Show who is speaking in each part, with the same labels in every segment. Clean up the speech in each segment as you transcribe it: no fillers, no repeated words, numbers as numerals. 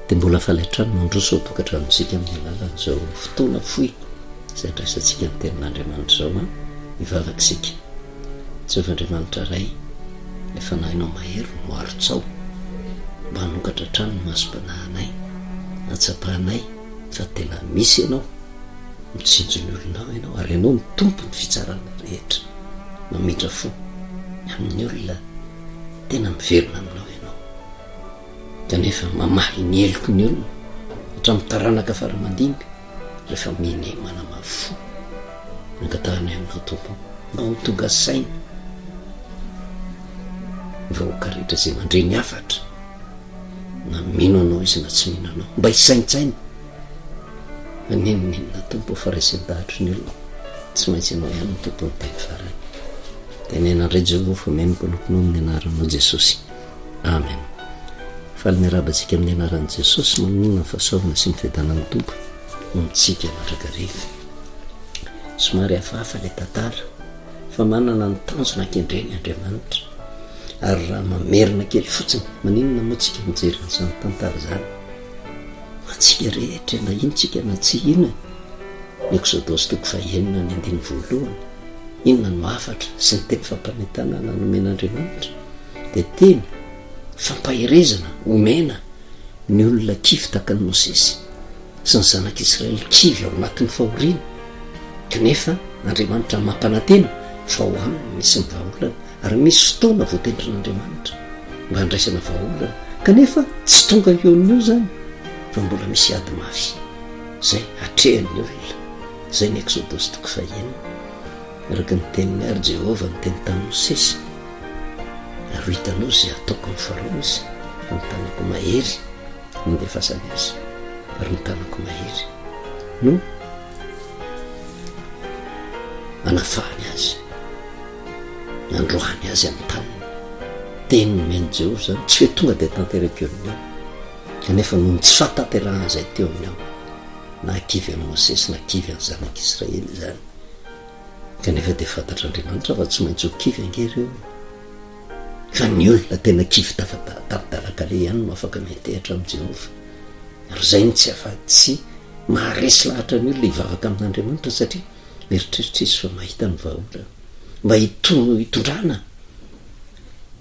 Speaker 1: Dia mbola faly hatrany mandroso ao an-tokantranontsika amin'ny alalan'izao fotoana fohy izay andraisantsika ny tenin'Andriamanitra izao an! Hivavaka isika. Jehovah Andriamanitra Ray, ilay Fanahinao mahery no arotsao mba hanokatra hatrany ny masom-panahinay, hahatsapanay fa tena misy Ianao, mitsinjo ny olonao Ianao ary Ianao no Tompon'ny fitsarana rehetra. Mamindra fo amin'ny olona tena miverina aminao Ianao. Kanefa mamaly ny heloky ny olona hatramin'ny taranaka fara aman-dimby rehefa minia manamafy fo. Angatahanay aminao Tompo mba ho tonga saina ny vahoaka rehetra izay mandre ny hafatra na mino anao izy na tsy mino anao mba hisaintsaina fa n'inon'inona Tompo fa resen-dahatry ny olona tsy maintsy ianao ihany no tompon'ny teny farany. Tenena indray Jehovah fa omeno mpanomponao amin'ny anaranao Jesosy. Amen. Faly miarahaba antsika amin'ny anaran'i Jesosy manonona ny fahasoavana sy ny fiadanan'ny Tompo ho amintsika mandrakariva. Somary hafahafa ilay tantara fa manana ny tanjona kendreny Andriamanitra. Ary raha mamerina kely fotsiny, maninona moa tsika mijery an'izany tantara izany? Ho antsika rehetra na ino tsika na tsy ino e. Ny Eksodosy toko fahenina ny andininy voalohany. Inona no hafatra sy ny teny fampanentanana nomen'Andriamanitra? dia teny fampaherezana omena ny olona kivy tahaka an'i Mosesy sy ny zanak'Israely kivy ao anatin'ny fahoriana, kanefa Andriamanitra mampanantena fa ao aminy misy ny vahaolana ary misy fotoana voatendrin'Andriamanitra mba handraisana vahaolana, kanefa tsy tonga eo amin'io izany fa mbola misy ady mafy izay atrehan'ny olona. Izay ny Eksodosy toko fahenina. Araka ny teniny àry Jehovah niteny tamin'i Mosesy, Ary ho hitanao izay hataoko amin'i Farao izy, fa ny tanako mahery no handefasany azy, ary ny tanako mahery no hanafahany azy, nandroahany azy amin'ny taniny. Teny nomen'i Jehovah izany, tsy hoe tonga dia tanteraka eo aminy ao, kanefa noho ny tsy fahatanterahan'izay teo aminy ao, nahakivy an'i Mosesy, nahakivy an'ny zanak'Israely izany. Kanefa dia fantatr'Andriamanitra fa tsy maintsy ho kivy ange ireo e. Fa ny olona tena kivy tafadalakaleha ihany no afaka miantehitra amin'i Jehovah. Ary izay no tsy afa-tsy maharesy lahatra ny olona hivavaka amin'Andriamanitra satria mieritreritra izy fa mahita ny vahaolana mba hitondrana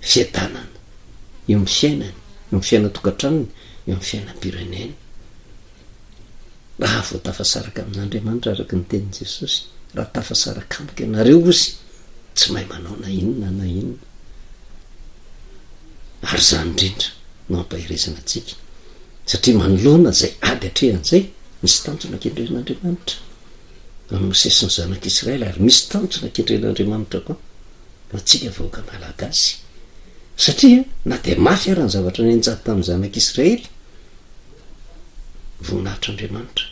Speaker 1: fiadanana eo amin'ny fiainany, eo amin'ny fiainan-tokantranony, eo amin'ny fiainam-pirenena. Raha vao tafasaraka amin'Andriamanitra araka ny tenin'i Jesosy, raha tafasaraka amiko ianareo ozy, tsy mahay manao na inona na inona. Ary izany indrindra no ampaherezana antsika, satria manoloana izay ady atrehana izay, misy tanjona kendren'Andriamanitra. Amin'i Mosesy sy ny zanak'Israely, ary misy tanjona kendren'Andriamanitra koa ho antsika vahoaka malagasy. Satria na dia mafy ara ny zavatra nianjady tamin'ny zanak'Israely, voninahitr'Andriamanitra.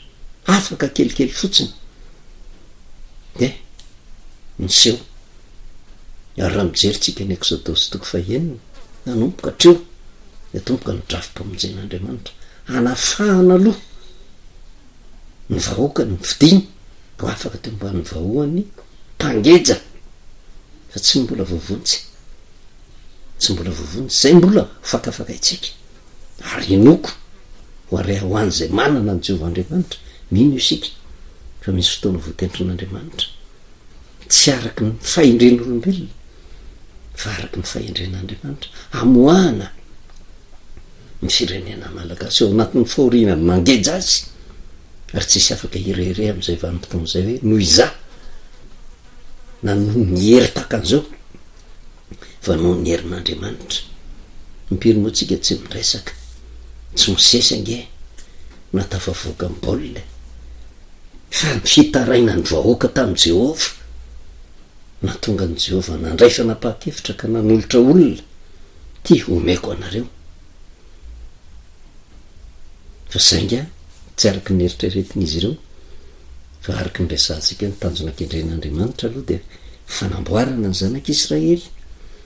Speaker 1: Afaka kelikely fotsiny dia niseho. Ary raha mijery tsika ny Eksodosy toko fahenina, nanomboka hatreo dia tomboka ny drafi-pamonjen'Andriamanitra. Hanafahana aloha ny vahoakany nofidiny ho afaka teo ambany vahoan'ny mpangeja fa tsy mbola voavonjy. Tsy mbola voavonjy. Izay mbola ho fakafakaintsika. Ary inoako ho ary ho an'izay manana an'i Jehovah Andriamanitra, mino isika fa misy fotoana voatendrin'Andriamanitra, tsy araka ny fahendren'olombelona, fa araka ny fahendren'Andriamanitra, hamoahana ny firenena malagasy ao anatin'ny fahoriana mangeja azy, ary tsisy afaka hirehareha amin'izay vanim-potoana izay hoe noho izaho na noho ny hery tahaka an'izao. fa noho ny herin'Andriamanitra. Impiry moa tsika tsy miresaka, tsy Mosesy ange no tafavoaka ny baolina e! Fa ny fitarainan'ny vahoaka tamin'i Jehovah nahatonga an'i Jehovah nandray fanapahan-kevitra ka nanolotra olona, Ty homeko anareo. Fa saingy tsy araka ny eritreretin'izy ireo, fa araka ny resahantsika ny tanjona kendren'Andriamanitra aloha dia fanamboarana ny zanak'Israely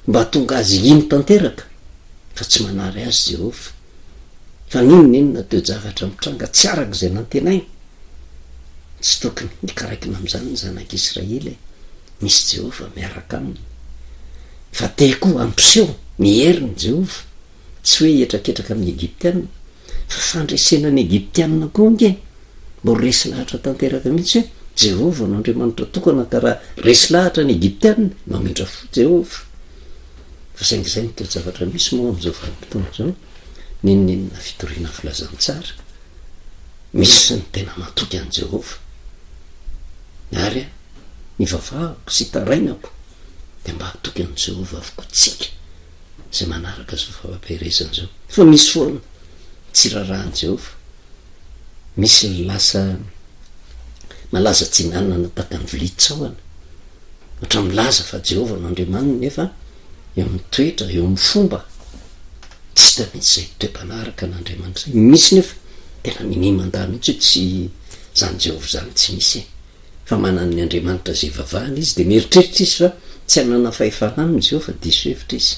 Speaker 1: mba hahatonga azy hino tanteraka fa tsy manary azy Jehovah. Fa n'inon'inona toe-javatra mitranga tsy araka izay nantenainy, tsy tokony hikaraikina amin'izany ny zanak'Israely e. Misy Jehovah miaraka aminy. Fa te koa hampiseho ny heriny Jehovah. Tsy hoe hihetraketraka amin'ny Egyptiana. Fa fandresena ny Egyptianina koa ange mba ho resy lahatra tanteraka mihitsy hoe Jehovah no Andriamanitra tokana ka raha resy lahatra ny Egyptianina, mamindra fo Jehovah. Fa saingy izay no toe-javatra misy moa amin'izao vanim-potoana izao, n'inon'inona fitoriana filazantsara, misy ny tena matoky an'i Jehovah. Ary ivavahako sy itarainako dia mba hatoky an'i Jehovah avokoa tsika izay manaraka izao fampaherezana izao. Fa misy foana tsy rarahan'i Jehovah. Misy ny lasa malaza tsinanana tahaka ny vilia tsaohana. Ohatra milaza fa Jehovah no Andriamaniny nefa eo amin'ny toetra, eo amin'ny fomba, tsy hita mihitsy izay toe-panahy araka an'Andriamanitra izay. Misy nefa tena minia mandà mihitsy hoe tsy izany Jehovah izany tsy misy e. Fa manana ny Andriamanitra izay ivavahany izy dia mieritreritra izy fa tsy hanana fahefana aminy Jehovah, diso hevitra izy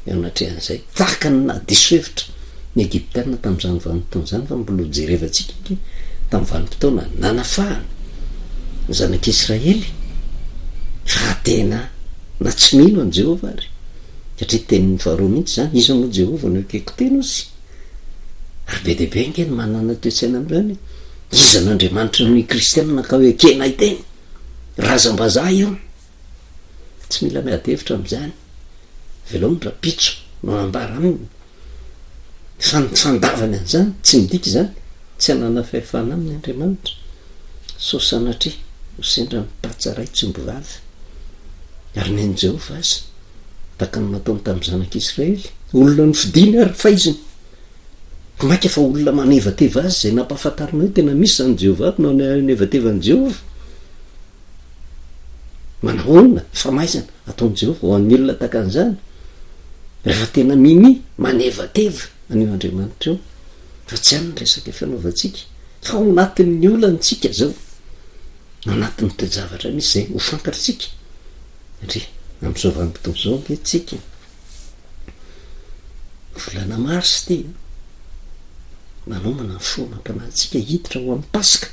Speaker 1: eo anatrehan'izay. Tahaka ny nahadiso hevitra ny Egyptiana tamin'izany vanim-potoana izany fa mbola ho jerevantsika ange tamin'ny vanim-potoana nanafahana ny zanak'Israely fa tena na tsy mino an'i Jehovah ary satria tenin'i Farao mihitsy izany, iza moa Jehovah no ekeko teny ozy? Ary be dia be ange ny manana toe-tsaina amin'izany e. Iza no Andriamanitry ny kristiana ka hoe ekena hiteny? Razam-bazaha io. Tsy mila miady hevitra amin'izany. Avelao ny rapitso no hanambara aminy. Fa ny fandavany an'izany tsy midika izany tsy hanana fahefana aminy Andriamanitra. Sao sanatria ho sendra ny patsa ray tsy omby vava. Ary nen'i Jehovah aza, tahaka ny nataony tamin'ny zanak'Israely, olona nofidiny ary faiziny. Vao mainka fa olona manevateva azy izay nampahafantarina hoe tena misy izany Jehovah no hanevateva an'i Jehovah. Manahoana ny famaizana ataon'i Jehovah ho an'ny olona tahaka an'izany? Rehefa tena minia manevateva an'io Andriamanitra io. Fa tsy any ny resaka ifanaovantsika, fa ao anatin'ny olantsika izao, ao anatin'ny toe-javatra misy izay ho fantatritsika. Satria amin'izao vanim-potoana izao ange tsika Volana mars ity an! Manomana ny fo amam-panahintsika hiditra ho amin'ny Paska.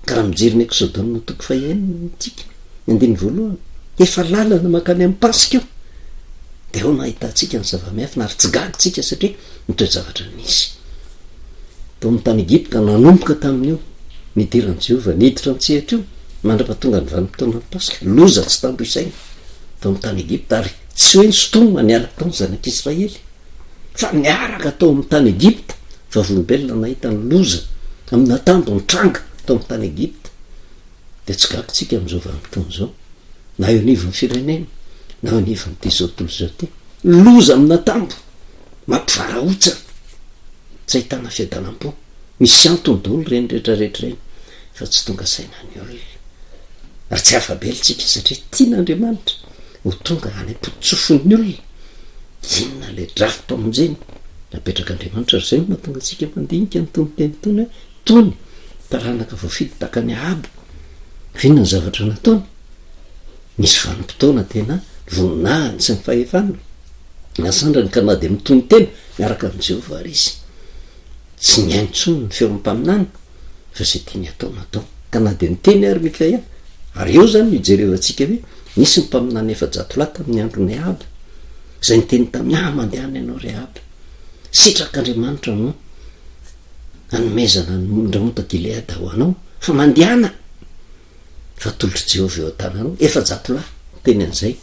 Speaker 1: Ka raha mijery ny Eksodona toko fahenina isika, ny andininy voalohany, efa lalana mankany amin'ny Paska io. Dia ao no ahitantsika ny zava-miafina ary tsy gaga isika satria ny toe-javatra nisy tao amin'ny tany Egypta nanomboka tamin'io nidiran'i Jehovah niditra an-tsehatra io mandra-pahatonga ny vanim-potoanan'ny Paska. Loza tsy tambo isaina tao amin'ny tany Egypta ary Tsy hoe nisintomina niala tao ny zanak'Israely, fa niaraka tao amin'ny tany Egypta, vavolombelona nahita ny loza amin'ny atambo nitranga tao amin'ny tany Egypta. Dia tsy gaga isika amin'izao vanim-potoana izao, na eo anivon'ny firenena, na eo anivon'ity izao tontolo izao ity. Loza amin'ny atambo, mampivarahontsana, tsy ahitana fiadanam-po. Misy antony daholo ireny rehetra rehetra ireny, fa tsy tonga saina ny olona. Ary tsy afa-bela isika satria tian'Andriamanitra. ho tonga any am-pototsofin'ny olona, inona ilay drafi-pamonjena napetrak'Andriamanitra, ary izay no mahatonga antsika mandinika an'itony teny itony hoe tony taranaka voafidy tahaka an'i Ahaba, fa inona ny zavatra nataony? Nisy vanim-potoana tena voninahiny sy ny fahefany nasandrany ka na dia mitono-tena miaraka amin'i Jehovah ary izy, tsy nihaino intsony ny feon'ny mpaminany. fa izay tiany hatao no atao. Ka na dia niteny ary Mikaia, ary eo izany no ijerevantsika hoe nisy ny mpaminany 400 lahy tamin'ny andron'i Ahaba, izay niteny tamin'i Ah, mandehana ianao ry Ahaba. Sitrak'Andriamanitra no hanomezana ny Ramota Gileada ho anao, fa mandehana! Fa atolotr'i Jehovah eo an-tananao. 400 lahy niteny an'izay.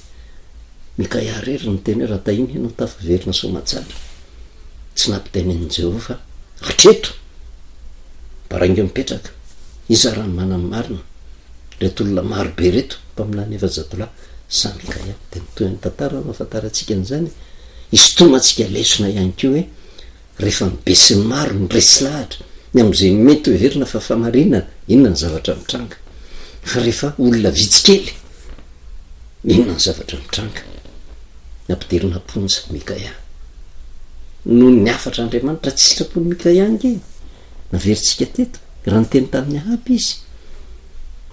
Speaker 1: Mikaia irery no niteny hoe, Raha tahina ianao, tafaverina soamantsara. Tsy nampitenenin'i Jehovah hatreto. Baraingo mipetraka. Iza raha ny manana marina? Ireto olona maro be ireto, mpaminany 400 lahy, sa Mikaia? Dia ny tohin'ny tantara no ahafantarantsika an'izany. Hisintomantsika lesona ihany koa hoe, Rehefa ny besinimaro no resy lahatra ny amin'izay mety ho heverina fa fahamarinana, inona ny zavatra mitranga? Fa rehefa olona vitsy kely, inona ny zavatra mitranga? Nampidirina am-ponja Mikaia. Noho ny hafatr'Andriamanitra tsy sitrapon'i Mikaia ange e! Naverintsika teto, raha niteny tamin'i Ahaba izy.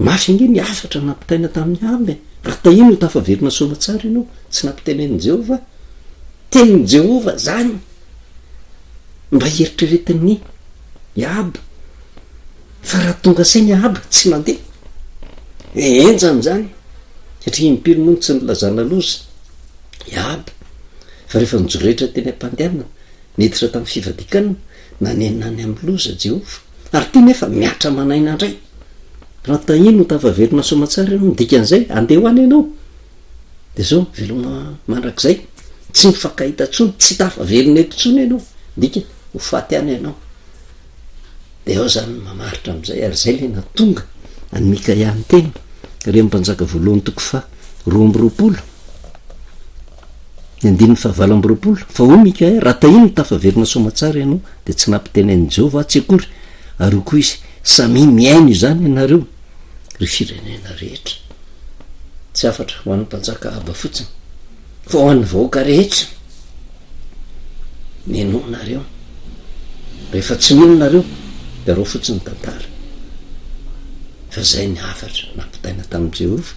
Speaker 1: Mafy ange ny hafatra nampitaina tamin'i Ahaba e! Raha tahiny ho tafaverina soamatsara ianao, tsy nampitenenin'i Jehovah. Tenin'i Jehovah izany. Mba eritreretin'i Ahaba fa raha tonga saina i Ahaba tsy nandeha. Henjana izany satria impiry moa no tsy nilazana loza i Ahaba fa rehefa nijoretra teny am-pandehanana, niditra tamin'ny fivadikanana, Nanenina ny amin'ny loza Jehovah. Ary ity nefa mihatra aman'aina indray. Raha tahiny ho tafaverina soamatsara ianao, ny dikan'izay, andeha ho any ianao. Dia izao, veloma mandrakizay. Tsy mifankahita intsony, tsy tafaverina eto intsony ianao. Dikany, ho faty any ianao. Dia ao izany ny mamaritra amin'izay, ary izay ilay nahatonga an'i Mikaia niteny, ry amin'ny Mpanjaka voalohany toko faha 22, ny andininy faha 28, fa hoy Mikaia, raha tahiny ny tafaverina soamatsara ianao, dia tsy nampiteny an'i Jehovah aho tsy akory, ary hoy koa izy, samia mihaino izany ianareo, ry firenena rehetra. Tsy hafatra ho an'ny mpanjaka Ahaba fotsiny, fa ho an'ny vahoaka rehetra. Minoa nareo. Rehefa tsy mino nareo, dia arao fotsiny ny tantara. Fa izay ny hafatra nampitaina tamin'i Jehovah.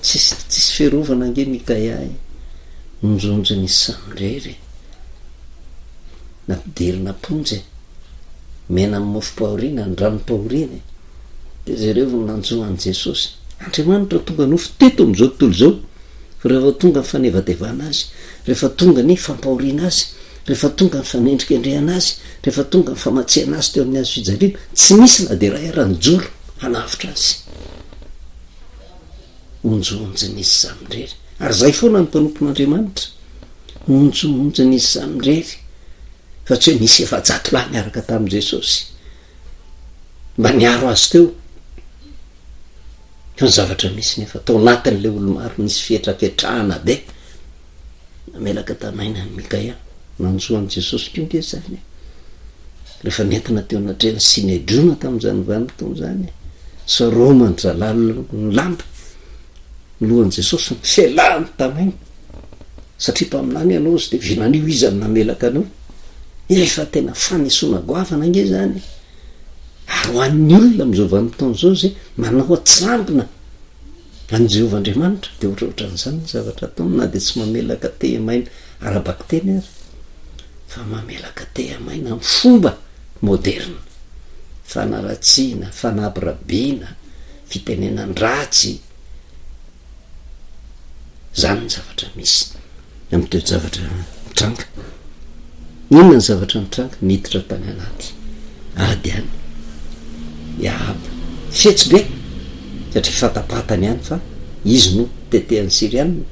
Speaker 1: Tsisy, tsisy fiarovana ange Mikaia e. Onjonjony izy samirery e. Nampidirina am-ponja e. Mena amin'ny mofom-pahoriana, ny ranom-pahoriana e. Dia jereo ny nanjo an'i Jesosy. Andriamanitra tonga nofo teto amin'izao tontolo izao. Fa rehefa tonga ny fanevatevana azy, rehefa tonga ny fampahoriana azy, rehefa tonga ny fanendrikendrehana azy, rehefa tonga ny famatsiana azy teo amin'ny hazo fijaliana, tsy nisy na dia iray ara nijoro hanavotra azy. Onjohonjon'izy samirery. Ary izay foana ny mpanompon'Andriamanitra. Onjohonjon'izy samirery. Fa tsy hoe nisy 400 lahy niaraka tamin'i Jesosy. Mba niaro azy teo. Fa ny zavatra misy nefa tao anatin'ilay olo-maro nisy fihetraketrahana be. Namelaka tanaina an'i Mikaia. Nanjo an'i Jesosy koa nge izany e. Rehefa nentina teo anatrehan'ny Synedriona tamin'izany vanim-potoana izany, saroman-dry ny lamba ny lohan'i Jesosy, ny fialahany tanaina. Satria mpaminany ianao izy dia vinanio iza no namelaka anao. Efa tena fanesoana goavana ange izany e. Ary ho an'ny olona amin'izao vanim-potoana izao izay manao atsirambina an'i Jehovah Andriamanitra, dia ohatrohatran'izany ny zavatra ataony, na dia tsy mamelaka tehamaina ara-bakiteny ary, fa mamelaka tehamaina amin'ny fomba moderina, fanaratsiana, fanabirabiana, fitenenan-dratsy. Izany ny zavatra misy amin'ny toe-javatra mitranga. Inona ny zavatra nitranga? Niditra tany anaty ady any i Ahaba. Fetsy be, satria fatapatany ihany fa izy no tetehan'ny Syriana.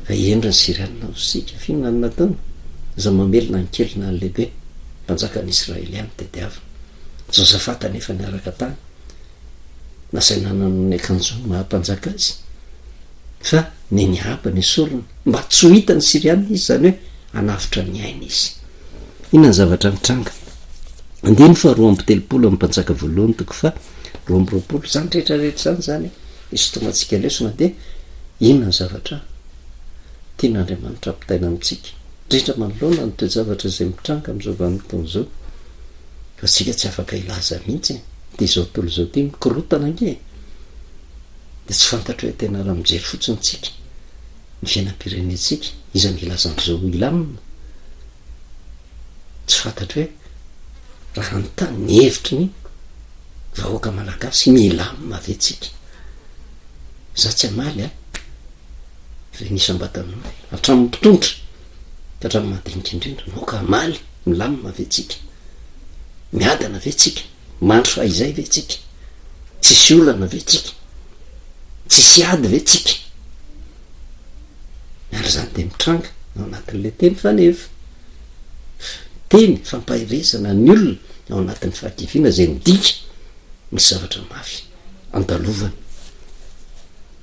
Speaker 1: Fa hendry ny Syriana hoy isika. F'inona no nataony? Aza mamelona ny kely na ny lehibe. Mpanjakan'ny Israely ihany tediavina. Josafata anefa niaraka tany. Nasaina nanao ny akanjo maha mpanjaka azy, fa neny Ahaba nesorina mba tsy ho hitan'ny Syriana izy, izany hoe hanavotra ny ainy izy. Inona ny zavatra nitranga? Andininy faha 32 amin'ny Mpanjaka voalohany toko faha 22. Izany rehetra rehetra izany izany isintomantsika lesona dia inona ny zavatra tian'Andriamanitra ampitaina amintsika, indrindra manoloana ny toe-javatra izay mitranga amin'izao vanim-potoana izao. Fa tsika tsy afaka hilaza mihitsy e! Ity izao tontolo izao ity mikorotana ange e! Dia tsy fantatro hoe tena raha mijery fotsiny tsika ny fiainam-pirenentsika, iza no hilaza an'izao ho hilamina? Tsy fantatro hoe raha hanontany ny hevitry ny vahoaka malagasy, milamina ve tsika? Za tsy hamaly a! Fa ny isam-batan'olona, hatramin'ny mpitondra ka hatramin'ny madinika indrindra, naoka hamaly, milamina ve tsika? Miadana ve tsika? Mandry fahizay ve tsika? Tsisy olana ve tsika? Tsisy ady ve tsika? Ary izany dia mitranga ao anatin'ilay teny faneva. Teny fampaherezana ny olona ao anatin'ny fahakiviana izay midika misy zavatra mafy andalovana.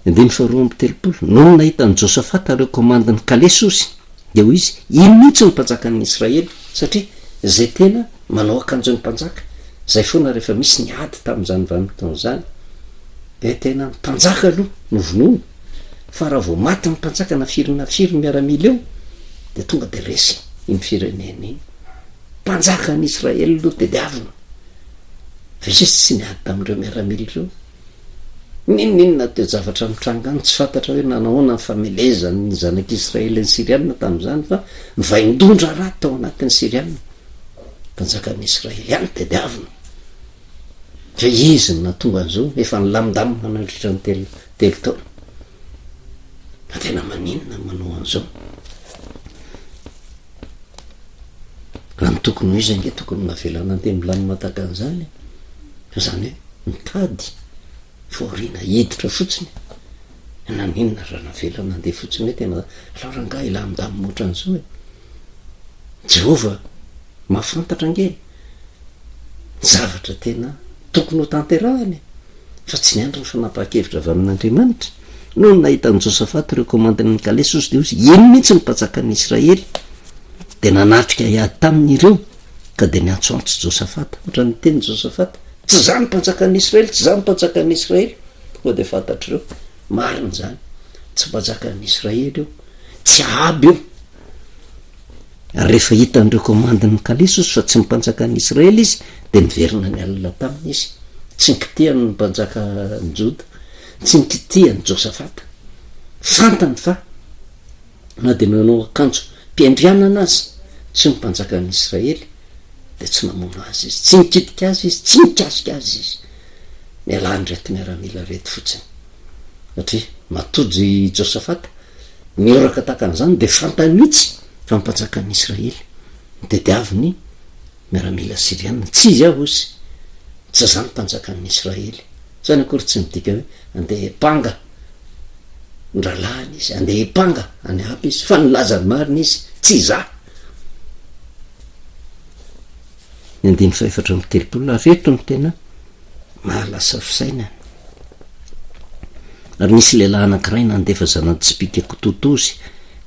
Speaker 1: Andininy faharoa amby telopolo, Nony nahita an'i Josafata ireo komandin'ny kalesy osy, dia hoy izy, Iny mihitsy no mpanjakan'ny Israely, satria izay tena manao akanjon'ny mpanjaka, izay foana rehefa misy ny ady tamin'izany vanim-potoana izany, dia tena ny mpanjaka aloha no vonoina, fa raha vao maty ny mpanjaka na firy na firy ny miaramila eo, dia tonga dia resy iny firenena iny. Mpanjakan'ny Israely no tediavina. Fa izy tsy niady tamin'ireo miaramila ireo. N'inon'inona toe-javatra mitranga any, tsy fantatra hoe nanahoana ny famelezan'ny zanak'Israely ny Syriana tamin'izany fa nivaindohan-draharaha tao anatin'ny Syriana. Mpanjakan'ny Israely ihany tediavina. Fa izy no nahatonga an'izao, efa nilamindamina nandritra ny telo, telo taona. Fa tena maninona ny manao an'izao? Raha ny tokony ho izy ange tokony navela nandeha milamina tahaka an'izany e. Fa izany hoe mitady fahoriana hiditra fotsiny. Naninona raha navela nandeha fotsiny hoe tena alao rangahy hilamindamina ohatran'izao e. Jehovah mahafantatra ange ny zavatra tena tokony ho tanterahany e. Fa tsy niandry ny fanapahan-kevitra avy amin'Andriamanitra. Nony nahita an'i Josafata ireo komandin'ny kalesy ozy dia hozy, Iny mihitsy ny mpanjakan'ny Israely. Dia nanatrika hiady taminy ireo, ka dia niantsoantso Josafata. Ohatran'ny niteny Josafata, Tsy izaho ny mpanjakan'ny Israely, tsy izaho ny mpanjakan'ny Israely. Tonga dia fantatr'ireo, marina izany, tsy mpanjakan'ny Israely io, tsy Ahaba io. Ary rehefa hitan'ireo komandin'ny kalesy ozy fa tsy ny mpanjakan'ny Israely izy, dia niverina nialona taminy izy. Tsy nikitihany ny mpanjakan'i Joda, tsy nikitihany Josafata. Fantany fa na dia nanao akanjo mpiandrianana aza tsy ny mpanjakan'ny Israely, dia tsy namono azy izy, tsy nikitika azy izy, tsy nikasika azy izy. Nialan'ireto miaramila ireto fotsiny. Satria matojo i Josafata, Nihoraka tahaka an'izany dia fantany mihitsy fa mpanjakan'ny Israely no tediavin'ny miaramila Syriana. Tsy izy aho hozy, tsy za ny mpanjakan'ny Israely. Izany akory tsy midika hoe andeha hiampanga ny rahalahiny izy, andeha hiampanga an'i Ahaba izy, fa nilaza ny marina izy, tsy izaho. Ny andininy fahefatra amby 30, ary eto no tena Mahalasa fisainana. Ary nisy lehilahy anankiray nandefa zana-tsipìka kitotozy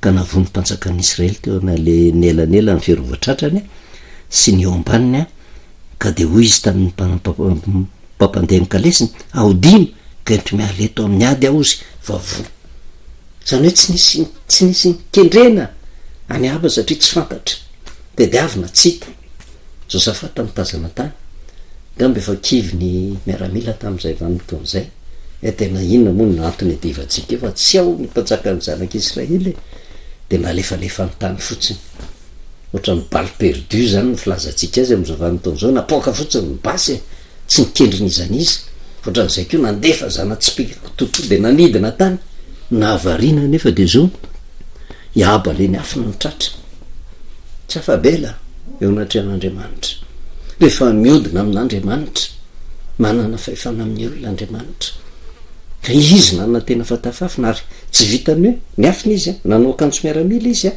Speaker 1: ka navoa ny mpanjakan'ny Israely teo anelanelan'ny fiarovan-tratrany sy ny eo ambaniny, ka dia hoy izy tamin'ny mpampandeha ny kalesiny, Ahodino ka ento miala eto amin'ny ady aho, hozy, fa voa. Izany hoe tsy nisy tsy nisy nikendrena any Ahaba satria tsy fantatra. Tediavina tsy hita. Josafata nitazana tany. Angamba efa kivy ny miaramila tamin'izay vanim-potoana izay. Hoe tena inona moa no antony iadivantsika eo fa tsy ao ny mpanjakan'ny zanak'Israely e! Dia nalefalefa ny tany fotsiny. Ohatran'ny balle perdue izany ny filazantsika azy amin'izao vanim-potoana izao, napoaka fotsiny ny basy e! Tsy nikendry n'iza n'iza. Ohatran'izay koa nandefa zana-tsipìka kitotoa dia nanidina tany. Nahavariana anefa dia izao, i Ahaba le niafina ny tratra. Tsy afa-bela eo anatrehan'Andriamanitra. Rehefa miodina amin'Andriamanitra, manana fahefana amin'ny olona Andriamanitra. Ka izy nanantena fa tafafina ary tsy vitan'ny hoe niafina izy, nanao akanjo miaramila izy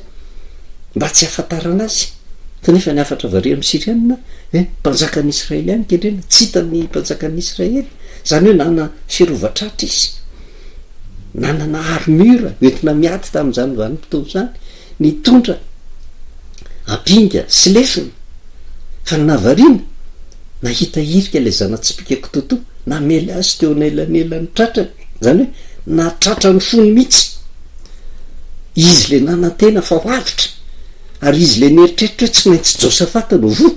Speaker 1: mba tsy hahafantarana azy. Kanefa ny hafatra avy ary amin'ny Syriana hoe mpanjakan'ny Israely ihany kendrena, tsy hitan'ny mpanjakan'ny Israely. Izany hoe nana fiarovan-tratra izy, nanana armure entina miady tamin'izany vanim-potoana izany. Nitondra ampinga sy lefona, fa ny nahavariana, nahita hirika ilay zana-tsipìka kitoatoa, namely azy teo anelanelan'ny tratrany, izany hoe nahatratra ny fony mihitsy. Izy ilay nanantena fa ho avotra, ary izy ilay nieritreritra hoe tsy maintsy Josafata no voa,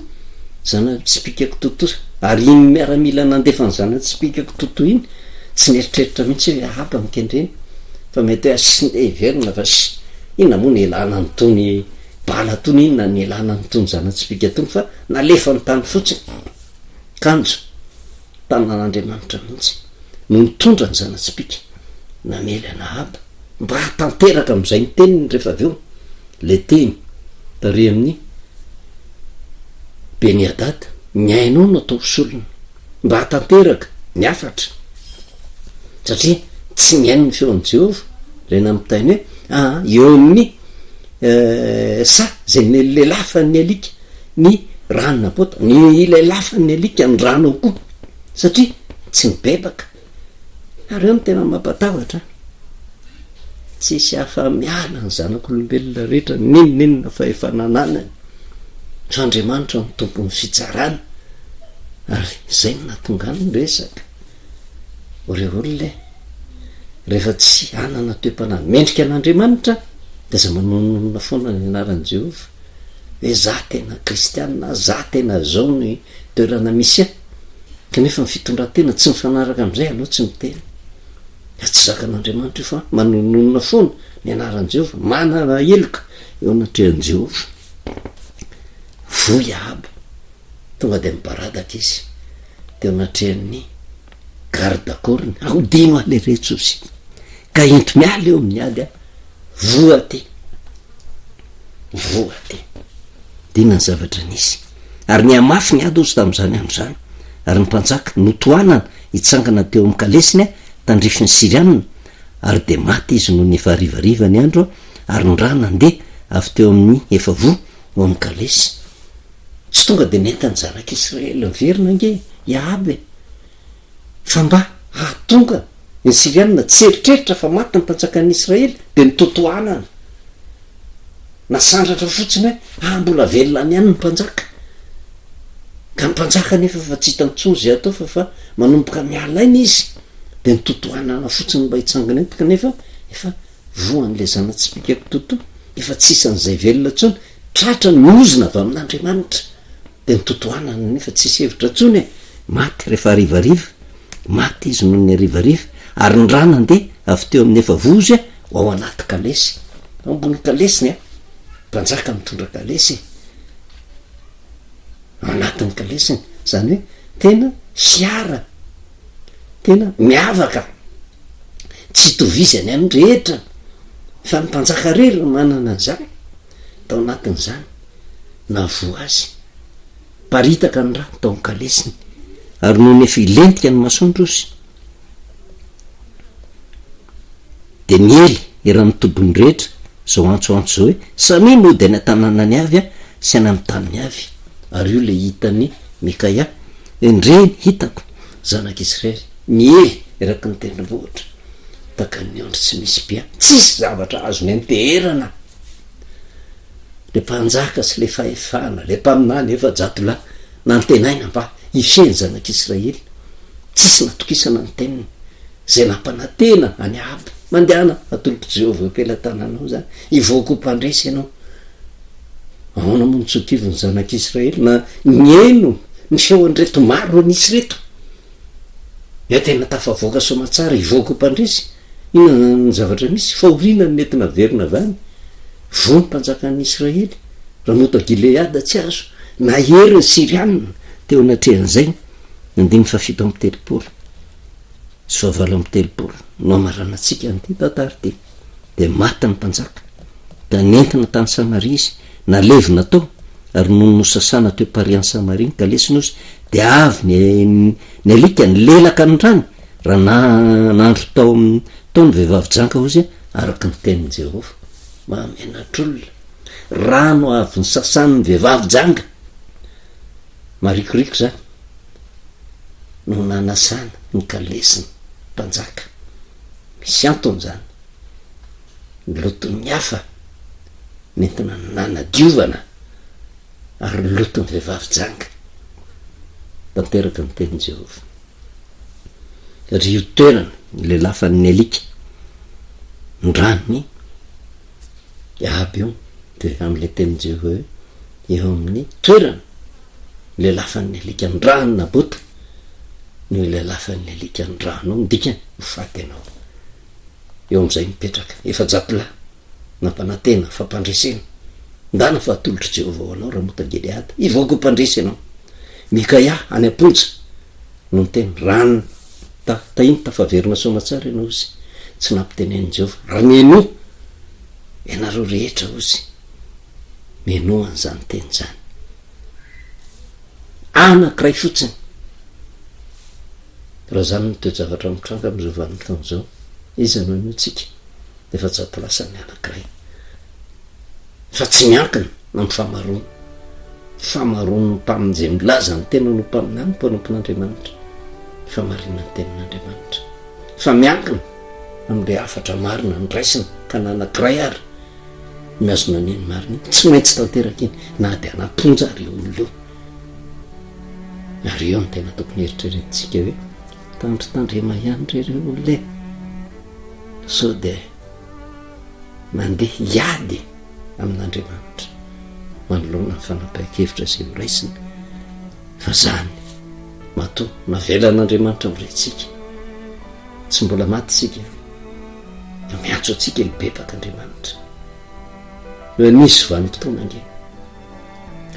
Speaker 1: zana-tsipìka kitoatoa, ary iny miaramila nandefa ny zana-tsipìka kitoatoa iny, tsy nieritreritra mihitsy hoe Ahaba no kendreny, fa mety hoe asiana heverina fa Inona moa ny ilana an'itony bala itony, inona ny ilana an'itony zana-tsipìka itony fa nalefany tany fotsiny. Kanjo, tanan'Andriamanitra mihitsy no nitondra ny zana-tsipìka namely an'i Ahaba mba hahatanteraka amin'izay ny teniny rehefa avy eo, ilay teny tary amin'i Beni-Hadada, ny ainao no atao ho solony mba hahatanteraka ny hafatra. Satria tsy mihaino ny feon'i Jehovah, ilay nampitainy hoe, Aa, eo amin'ny saha izay nilelafan'ny alika ny ran'i Nabota, nilelafan'ny alika ny ranao koa, satria tsy nibebaka. Ary eo no tena mampatahotra an! Tsisy afa-miala ny zanak'olombelona rehetra, n'inon'inona fahefana ananany, fa Andriamanitra no tompon'ny fitsarana, ary izay no nahatonga ny resaka. Ry olona e, rehefa tsy hanana toe-panahy mendrika an'Andriamanitra, dia aza manononona foana ny anaran'i Jehovah, hoe za tena kristiana, za tena zao ny toerana misy ahy, kanefa ny fitondran-tena tsy mifanaraka amin'izay, aleo tsy miteny. Fa tsy zakan'Andriamanitra io fa manononona foana ny anaran'i Jehovah, manana heloka eo anatrehan'i Jehovah. Voa i Ahaba. Tonga dia nibaradaka izy teo anatrehan'ny garde corps-ny, Ahodino aho leretsy ozy, ka ento miala eo amin'ny ady aho, voa aty, voa aty. Dia inona ny zavatra nisy? Ary nihamafy ny ady hozy tamin'izany andro izany, ary ny mpanjaka notohanana hitsangana teo amin'ny kalesiny tandrifin'ny Syriana, ary dia maty izy nony efa harivariva ny andro, ary ny ra nandeha avy teo amin'ny efa voa ho amin'ny kalesy. Tsy tonga dia nentin'ny zanak'Israely niverina ange i Ahaba e! Fa mba hahatonga ny Syriana tsy hieritreritra fa maty ny mpanjakan'ny Israely dia nototohanana. Nasandratra fotsiny hoe ah mbola velona any ihany ny mpanjaka. Ka ny mpanjaka nefa efa tsy hita intsony izay atao fa efa manomboka miala aina izy dia nototohanana fotsiny mba hitsangana eto kanefa efa voan'ilay zana-tsipìka kitotoa, efa tsy isan'izay velona intsony, tratra ny ozona avy amin'Andriamanitra. Dia nototohanana nefa tsisy hevitra intsony e! Maty rehefa harivariva, maty izy noho ny harivariva, ary ny rà nandeha avy teo amin'ny efa vozy ho ao anaty kalesy. Ao ambony kalesiny a! Mpanjaka mitondra kalesy e! Ao anatin'ny kalesiny, izany hoe tena fiara tena miavaka, tsy itovizany amin'ny rehetra, fa ny mpanjaka irery no manana an'izany. Tao anatin'izany, nahavoa azy. Paritaka ny rà tao an-kalesiny, ary nony efa hilentika ny masoandro izy, dia niely eran'ny tobiny rehetra izao antsoantso izao hoe, Samia mody any an-tanànany avy sy any amin'ny taniny avy. Ary io ilay hitan'i Mikaia, Endrey ny hitako, zanak'Israely, miely eraky ny tendrombohitra, tahaka ny ondry tsy misy mpiahy, tsisy zavatra azony anteherana. Le mpanjaka sy le fahefana, le mpaminany 400 lahy nantenaina mba hifehy ny zanak'Israely, tsisy natokisana ny teniny, izay nampanantena an'i Ahaba, Mandehana, atolotr'i Jehovah eo am-pelatananao izany, hivoaka ho mpandresy ianao. Ahoana moa no tsy ho kivy ny zanak'Israely na nihaino ny feon'ireto maro nisy ireto? Dia tena tafavoaka soamatsara hivoaka ho mpandresy. Inona ny zavatra misy? Fahoriana no nentina averina avy any. Voa ny mpanjakan'ny Israely. Ramota Gileada tsy azo. Nahery ny Syriana teo anatrehan'izay. Andininy fahafito amby telopolo sy fahavalo amby telopolo no hamaranantsika an'ity tantara ity. Dia maty ny mpanjaka, ka nentina tany Samaria izy, nalevina tao, ary nony nosasana teo parian'i Samaria ny kalesiny ozy, dia avy ny ny alika nilelaka ny rany, raha nandro tao amin'ny tao ny vehivavy janga ozy, araka ny tenin'i Jehovah. Mahamenatr'olona. Rano avy nosasan'ny vehivavy janga. Marikoriko izany no nanasana ny kalesiny mpanjaka. Misy antony izany. Ny loton'ny hafa nentina nanadiovana ary ny loton'ny vehivavy janga. Tanteraka ny tenin'i Jehovah. Ry io toerana nilelafan'ny alika ny ranony Ahaba io, dia amin'ilay tenin'i Jehovah hoe, eo amin'ny toerana nilelafan'ny alika ny ran'i Nabota no ilelafan'ny alika ny ranao, ny dikany, ho faty ianao. Eo amin'izay mipetraka 400 lahy nampanantena fampandresena. Ndana fa atolotr'i Jehovah ho anao Ramota-Gileada. Hivoaka ho mpandresy ianao. Mikaia any am-ponja no niteny, Raha ta, tahiny tafaverina soamatsara ianao, hozy. Tsy nampitenenin'i Jehovah. Ary mihainoa, ianareo rehetra, hozy. Mihainoa an'izany teny izany. Anankiray fotsiny. Raha izany no toe-javatra mitranga amin'izao vanim-potoana izao, iza no hinoantsika? 400 lasa ny anankiray. Fa tsy miankina amin'ny famaroana. Famaroan'ny mpamonjy milaza ny tenany ho mpaminany, mpanompon'Andriamanitra. Famarinan'ny tenin'Andriamanitra. Fa miankina amin'ilay hafatra marina noraisina ka na anankiray ary mihazona an'iny marina iny, tsy maintsy tanteraka iny na dia anam-ponja ary io olona io. Ary eo no tena tokony eritreretintsika hoe tandritandrema ihany re ireo olona e. Sao dia mandeha hiady amin'Andriamanitra manoloana ny fanapahan-kevitra izay horaisina fa zany matoa navelan'Andriamanitra ho rentsika tsy mbola maty isika fa miantso antsika hibebaka Andriamanitra. Hoe nisy vanim-potoana ange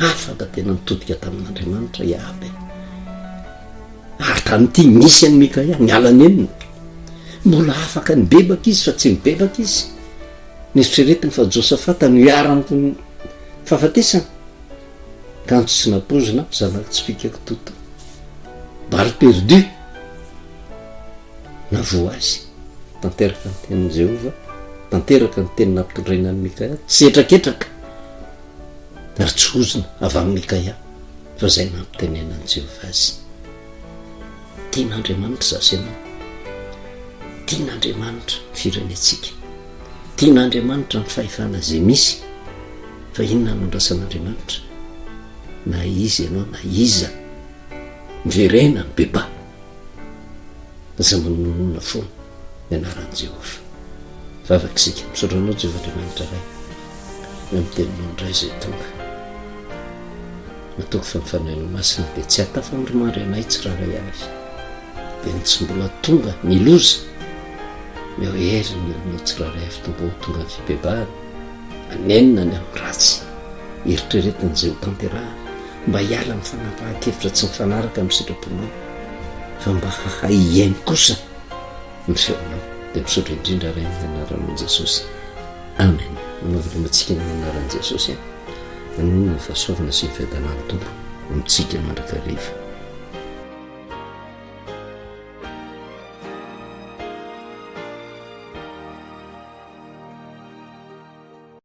Speaker 1: afaka tena nitodika tamin'Andriamanitra i Ahaba e. Ary tamin'ity nisy an'i Mikaia, niala nenina. Mbola afaka nibebaka izy fa tsy nibebaka izy. Neritreretiny fa Josafata no iharan'ny fahafatesana. Kanjo tsy nampoizina, zanaky tsy fika kitoto. Balle perdue! Navoa azy. Tanteraka ny tenin'i Jehovah, tanteraka ny teny nampitondraina an'i Mikaia, tsy hetraketraka ary tsy ozona avy amin'i Mikaia, fa izay nampitenenan'i Jehovah azy. Tian'Andriamanitra izaho sy ianao. Tian'Andriamanitra ny firenentsika. Tian'Andriamanitra ny fahefana izay misy. Fa inona no andrasan'Andriamanitra? Na iza ianao na iza, miverena, mibebaha. Aza manononona foana ny anaran'i Jehovah. Vavaka isika. Misaotra anao Jehovah Andriamanitra Ray. Ny amin'ny teninao indray izay tonga. Matoky fa ny Fanahinao Masina dia tsy hahatafandrimandry anay tsirairay avy. Dia ny tsy mbola tonga ny loza, omeo hery ny olonao tsirairay avy Tompo ho tonga ny fibebahana, hanenina ny amin'ny ratsy, eritreretina izay ho tanterahana, mba hiala amin'ny fanapahan-kevitra tsy mifanaraka amin'ny sitraponao, fa mba hahay hihaino kosa ny feonao. Dia misaotra indrindra Ray amin'ny anaranao Jesosy. Amen. Manao veloma antsika amin'ny anaran'i Jesosy. Manonona ny fahasoavana sy ny fiadanan'ny Tompo amintsika mandrakariva.